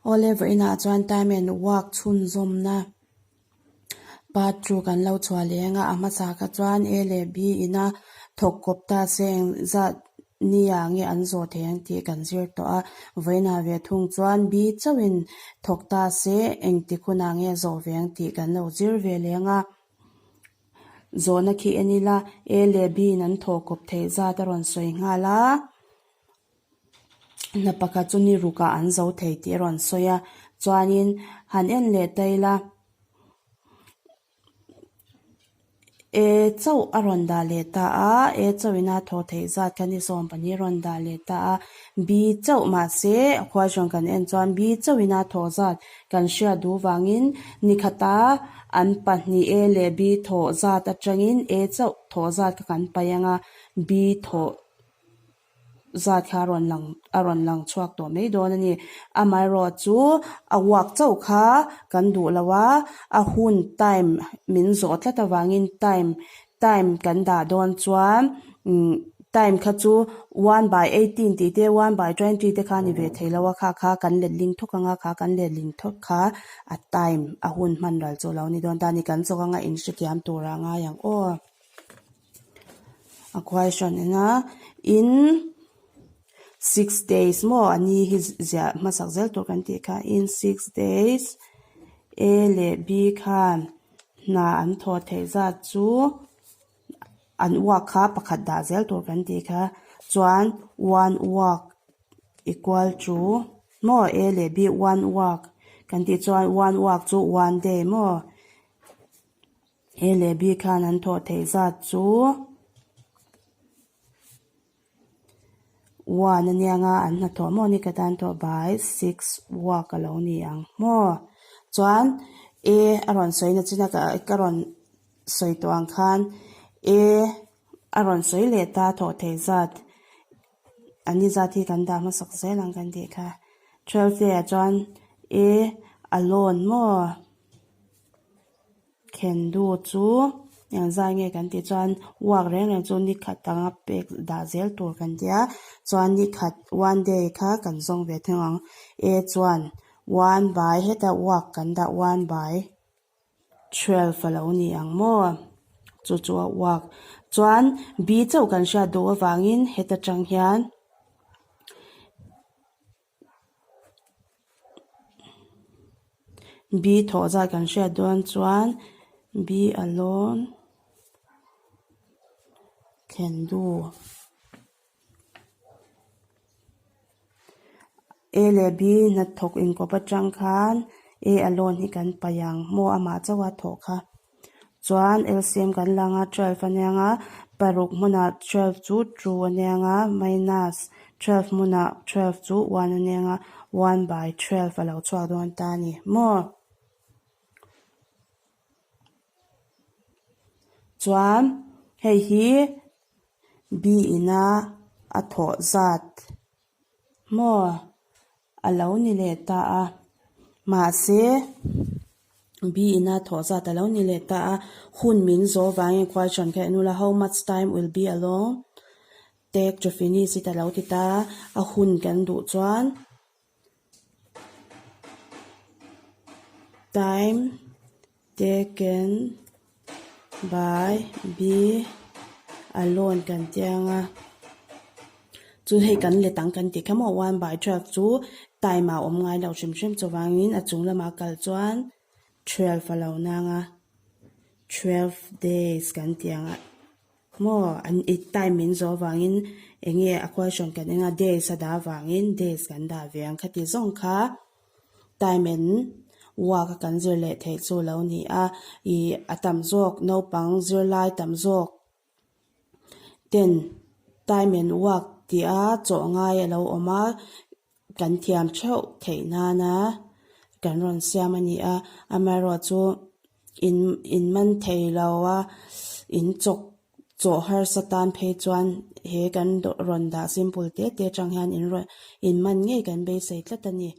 Awle vawiinah chuan time and work chhunzawmna part 2 kan lo chhuah leh ang a, a hmasa kha chuan A leh B ina thawk kawp ta se eng zat nia nge an zawh thei ang tih kan zir tawh a, vawiinah ve thung chuan B chauhin thawk ta se engtik hunah nge zawh ve ang tih kan lo zir ve leh ang a. Zawhna khi en ila A leh B in an thawh kawp theih zat a rawn sawi nghal a, hna pakhat chu ni rukah an zo thei tih a rawn sawi a, chuanin han en leh ta ila A chauh a rawn dah leh ta a, A chauhin a thawh theih zat kha ni 12 a rawn dah leh ta a, B chauh mahse question kan en chuan B chauhin a thawh zat Kan hriat duh vangin nikhata an pahnih A leh B thawh zat atangin A chauh thawh zat kha kan paih ang a, B thawh zat kha a rawn lang a rawn lang chhuak tawh mai dawn a ni. Amaherawh chu a uak chauh kha kan duh lo a, a hun time min zawh tlat avangin time Time kan dah dawn chuan umm time kha chu one by 18 tih te one by 20 te kha a ni ve thei lo a, kha kha kan letling thawk ang a, kha kan letling thawk kha a time a hun hman ral chu a lo ni dawn ta a ni, kan chawk anga inhrethiam turah a ngai ang aw. A question eng a in 6 days maw a ni hi ziah hmasak zel tur kan tih kha in 6 days A leh B khan. Hna an thawh theih zat chu an uak kha pakhat dah zel tur kan tih kha chuan one uak equal to maw A leh B one uak kan tih chuan one uak chu one day maw A leh B khan an thawh theih zat chu. One a nia nga an hnathawh maw ni ka tan tawh by six work a lo ni ang maw chuan A a rawn sawi na chin a ka rawn sawi tawh ang khan A a rawn sawi leh ta thawh thei zat an ni zat hi kan dah hmasak zel ang kan tih kha 12 day ah chuan A alone maw. Khendu chu engzai nge kan tih chuan uak reng reng chu ni khat anga pek dah zel tur kan tia chuan ni khat one day kha kan zawng ve thung ang A chuan one by heta uak kan dah one by 12 a lo ni ang maw chu chu a uak chuan B chauh kan hriat duh avangin heta tang hian. B thawh zat kan hriat dawn chuan B alone can do A leh B hnathawk inkawp atang khan A alone hi kan paih ang maw amah chauh a thawh kha. Chuan LCM kan la anga 12 a nia nga, paruk hmunah 12 chu two a nia nga, minus 12 hmunah 12 chu one a nia nga, one by 12 a lo chhuak dawn ta a ni maw? Chuan hei hi B ina a thawh zat maw? A lo ni leh ta a, mahse B ina thawh zat a lo ni leh ta a, hun min zawh vangin question kha en ula how much time will be along take to finish it a lo ti ta a, a hun kan duh chuan time taken by B alone kan tia ang a chu hei kan let ang kan tih kha maw one by 12 chu time ah a awm ngai lo hrim hrim chuvangin a chung lamah kal chuan 12 a lo nang a 12 days kan ti ang a maw an i time min zawh avangin eng nge a question kan eng a days a dah avangin days kan dah ve ang khati zawng kha. Time and work a kan zir leh theih chu lo ni a, ih a tam zawk naupang zirlai tam zawk ten time and work tih a chawh ngai a lo awm a, kan thiam theuh theih nana kan rawn siam a ni a, amaherawhchu in in man thei lo a in chawk Chaw harsa tan phei chuan he kan rawn dah simple te te atang hian in rawn in man ngei kan beisei tlat a ni.